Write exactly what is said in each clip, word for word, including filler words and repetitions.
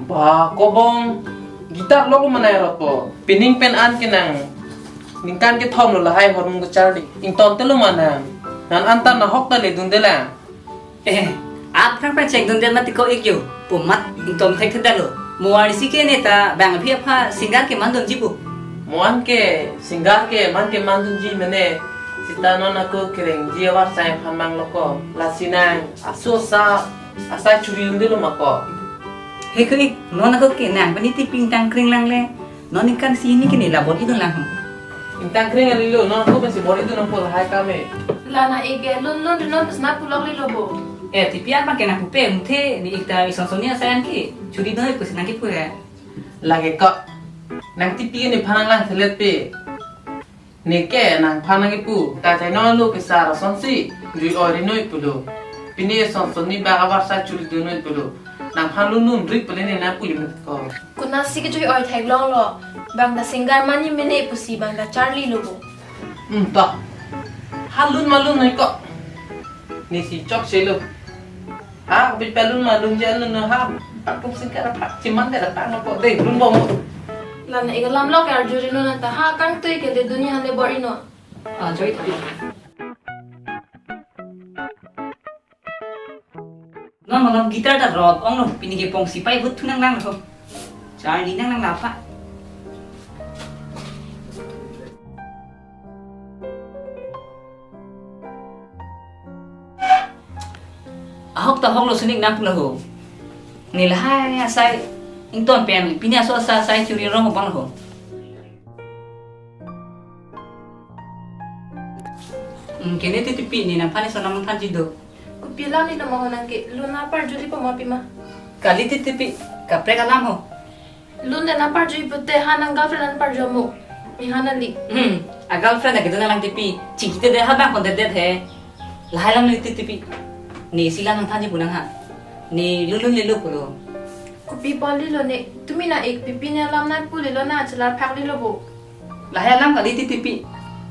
Ba, kobong, guitar lok manai rotpo. Pining pen an ke nang ningkan kethom lo lahai ahormu kacharli. Ingtontelo ma nang. Nang anta nahok ta ledunde lang. Eh, aphrang pachekdunde mati ko-ik jo. Pu amat ington thekthedetlo. Mo arnisi ke neta bang aphi apha singer kemandunji pu. Mo an ke singer keman kemandunji mene. Sita non ako kerengji avarsai aphan manglo ko. Lasi nang aso asa asai churi undelo ma ko. He ko-ik, non ako ke nang pani tipi ingtang kring lang le. Non ningkan isi hini ke ne la bor-idun lang ho. Ingtang kring ari lo, non ako pensi bor-idun nangpo lahai kame. Lana ege lun lun rinon pusna pulok lilo bo. Eh, tipi an pakai nang pupe muthe ne ik ta ison sonni asai an ke. Churi noi pusi nang kepu he. Lake ko. Nang tipi ke nephan nanglang thelet pe. Neke nangphan nangkepu, ta chai nolo kesar asonsi, jui oi rinoi pulo. Pini son sonni bak avarsai churi dunoi pulo. Nangphan lunlun rik pule ne nangpuli met ko. Konatsi kejui oi theklonglo, bang ta singer mani mene pusi bang ta charlilo bo. Hmm, to. Ha lun ma lun noi ko. Nesi chokchelo. Ha, bit palun ma lunje lunlo ha. Pakpum singkar pak, chiman de pak no ko de, lun bom. Lana ik alam lok arjuri nuna ta ha kangtui ke ledunji han le bor-ino. Ah, joi tapi. Non malom guitar ta rot onglo, pini ke pongsi pai but thu nanglang ho. Charli nanglang lapa. Ahok ta ahok lo sunik nang pulo ho. Ne lahai asai ington pen pini aso asa asai churi rong bang ho. Hmm, kene titipi ne nangphan ison nangphanji do. Kopi alam ni nama honang ke lun apar juli pama pima. Kali titipi kaprek alam ho. Lun den apar jui pute ha nang girlfriend an par jomo. Ni ha nali. Hmm, a girlfriend lagi dona lang tipi. Chingkite de ha bang konde det he. Lahai lam ni titipi. Ne isi lam nangthanji pu nang ha. Ne lun lun lelo pulo. Kopi pali lo ne. Tumi na ik pipi ne lam nangpulilo na chelar phak lilo bo. Lahai lam kali titipi.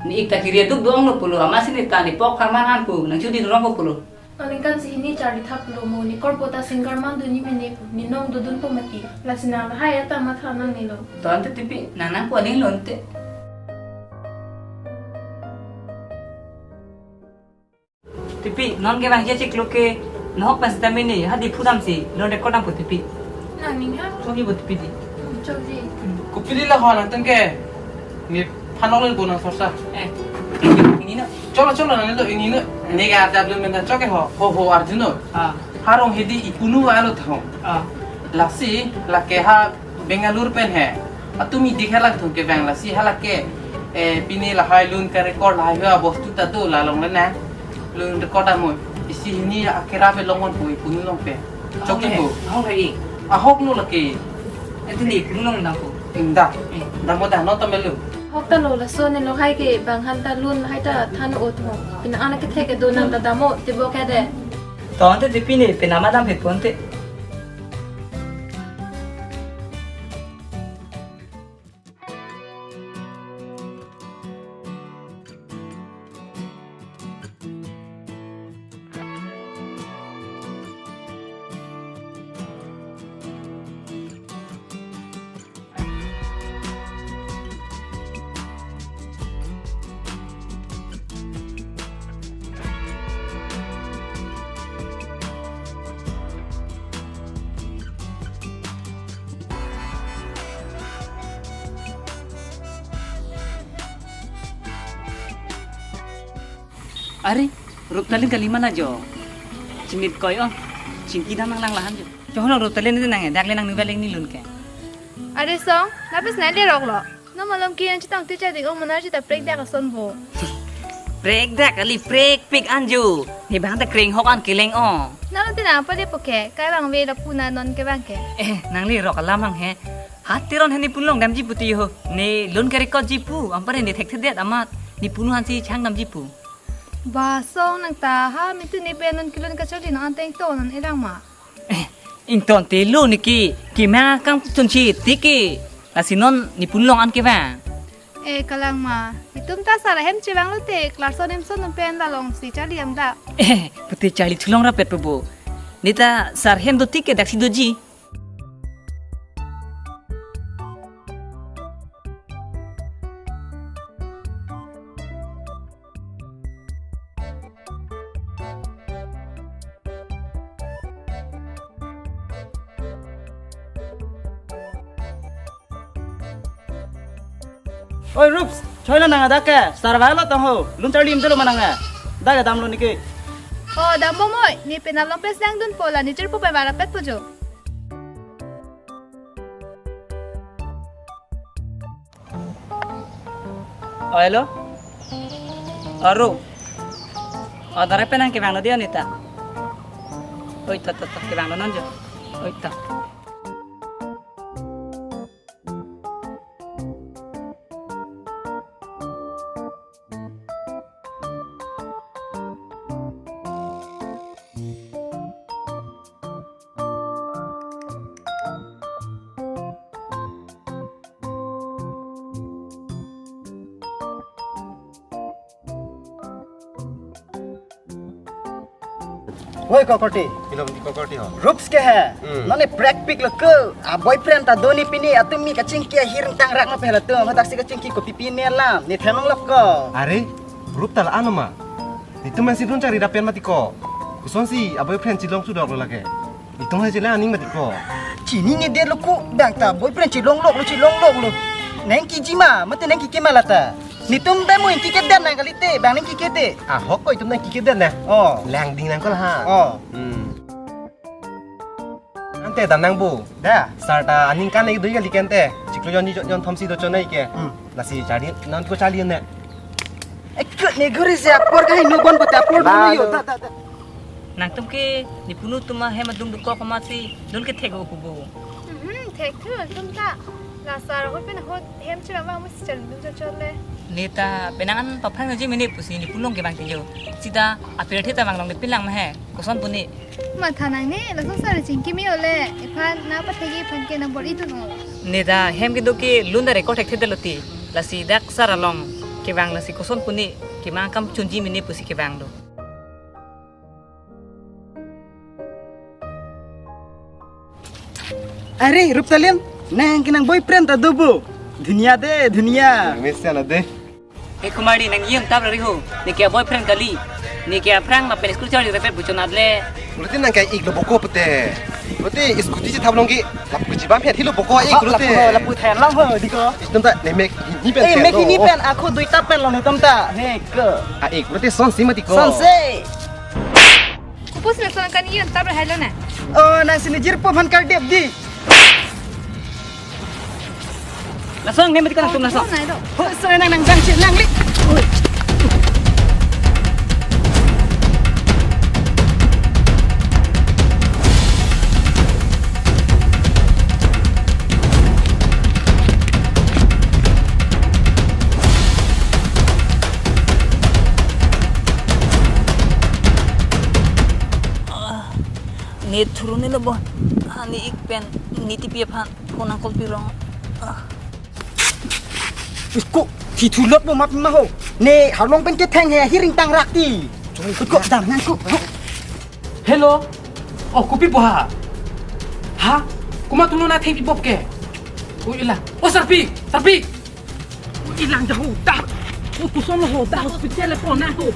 Ne ik ta kiri duk dong lo pulo. Amatsi ne ta ne pok pharman an pu. Nang chudi rong ko pulo. Aningkan si hini charli thaplo mo, ne korpo ta singer mandunji mene pu, ne nong dodunpo mati. Lasi nang lahai ata matha nangnelo. To ante tipi, nang nangpu aning lo ante. Tipi, non ke bang jechik lo ke, nohok pen sita mene, ha Diphu damsi, lun record dampo tipi. Nang ning ha? Choki bo tipi di. Choki. Kopili la ho nangtum ke. Ne phanok le bonang sorsa. Eh. Ini na. Cholo cholo nang le do ini na. Ne ga W menda choke ho. Ho ho arjuno. Ah. Harong hedi ipunu alo thong. Ah. Lasi lake ha Bengaluru pen he. Atumi dikhe lang thong ke bang lasi ha lake. Eh, pini lahai lun ke record lahai ho bostu ta do lalong le na. Lun record amo. Isi hini akera pe longon pu ipunu long pe. Choki bo. Ahok hai. Ahok no lake. Itu ni ipunu long nang ko. Inda. Eh. Damo da no tamelu. Ahok ta lo laso ne lo hai ke bang han ta lun hai ta than o tho. Pina ana ke thek do nang ta damo te bo ke de. To ante tipi ne pina ma dam het ponte. Are, Ruptalin kali mana jo? Chimit koi ong, chingki dam nang lang lahan jo. Chohon Ruptalin itu nang, dak le nang nubel ni lun ke. Are song, lapis nai le rok lo. No malom ki yang chetong tu chading ong manar chita prek dak ason bo. Prek dak kali prek pik anju. Ni bang ta kring hok an kileng ong. Nang ti nang apa le poke, kai bang ve la puna non ke bang ke. Eh, nang le rok alam hang he. Hat tiron he ne pun long damji pu ti ho. Ne lun ke record ji pu, ampare ne thekthedet amat. Ne punu hansi chang damji pu. Ba song nang ta ha mitu ne pe non kilun kacholi non anteng to non elang ma. Eh, ington te lo niki, kima kang chunchi tiki. Lasi non ne pun long an ke bang. Eh, kalang ma. Itum ta sar ahem chevang lote, Clarkson Hemson non pen la longsi charli ang da. Eh, pute charli thulong rapet pu bo. Ne ta sar hem do tike daksi doji. Oi Rups, choi lo nang adak ke, sar vai lo tong ho, lun charli imdelo manang eh. Dak ke damlo neke. Oh, dampo moi, ne penap long pes nangdunpo la, ne chirpo pen varapetpo jo. Oh, hello. Aru. Oh, dare penang kevang lo dia Nita. Oi, ta, ta, ta, kevang lo non jo. Oi, ta. Hoi kokorti. Ilom di kokorti ho. Rups ke he. Hmm. Non ne prekpik lo ke. A boyfriend ta do ne pini, atum mi kachingki ahir tangrak ma pehla tu. Hadak si kachingki kopi pini alam. Ne thenong lok ko. Are, Rup ta la-an ma. Netum si lun charli ra pen mati ko. Kosonsi a boyfriend chelong sudok lo lake. Netum hai chele aning mati ko. Chini ne det lo ko, bang ta boyfriend chelong lok lo, chelong lok lo. Nang kiji ma, mate nang kike ma lata. Netum demo ingki ke det nang kalite, bang nang kike te. Ahok ko itum nang kike det na. Oh. Lang ding nang ko la ha. Oh. Hmm. Ante dam nang bu. Da. Sar ta aningkan nai dui kali ke ante. Chiklo jon ni jon thom si do chonai ke. Hmm. Lasi charli, non ko charli ne. Ekut ne guri se apor kaheno bon pata apor dulu yo. Lalu. Da, da, da. Nangtum ke nepunu atum ahem adung dokok komatsi dun ke thek-o kubu. Hmm, thek thu atum ta. La sar ho pen ho hem chira ma mus chal dun chal chal le. Neta penang an paphan ngaji mene pusi nepunu along kevang tiyo. Sita apir the ta vang long ne pilang ma he. Koson puni. Matha nangne, laso sar chingki me ole. Iphan na pathegi iphan ke number itu no. Neta hem kedo ke lun da record thekthedetlo ti. Lasi dak sar along kevang lasi koson puni kemang akam chunji mene pusi kevang do. Are, Rup ta lin, nang kenang boyfriend ta do bo. Dunia de, dunia. Mesen ade. He Kumari, nang yin tap rari ho. Neke boyfriend kali. Neke aphrang ma pen school charli repet buchon adle. Berarti nang kai ik lo boko pete. Berarti scooty si thap long ki. Lapu kachibam phet hilo boko ik. Ha, lo te. Lapu, lapu thai lang ho, di ko. Itum ta ne mek ni pen. Eh, mek ni pen, ako dui tap pen lo netum ta. He ke. A ik, berarti son si mati ko. Son se. Kopusle lason kan yin tap rari lo na. Oh, nang si ne jirpo aphan kardep di. Lason ne mati ko nangtum lason. Oh, nai do. Ho, sere nang nang jang chit nang li. Oi. Ah, ne thuru ne lo bo. Ani ik pen ne tipi aphan phone nang call pi rong. Ah. Isko, thi thulot mo map ma ho. Ne halong pen ketheng he hiring tangrak ti. Isko dam nang ko. Hello. Oh, kopi bo ha? Ha? Komat atum lo na thek pi bop ke? Oh, ila. Oh, sarpi, sarpi. Oh, ilang jahu dah. Oh, koson lo ho dah hospital le pon nang ko.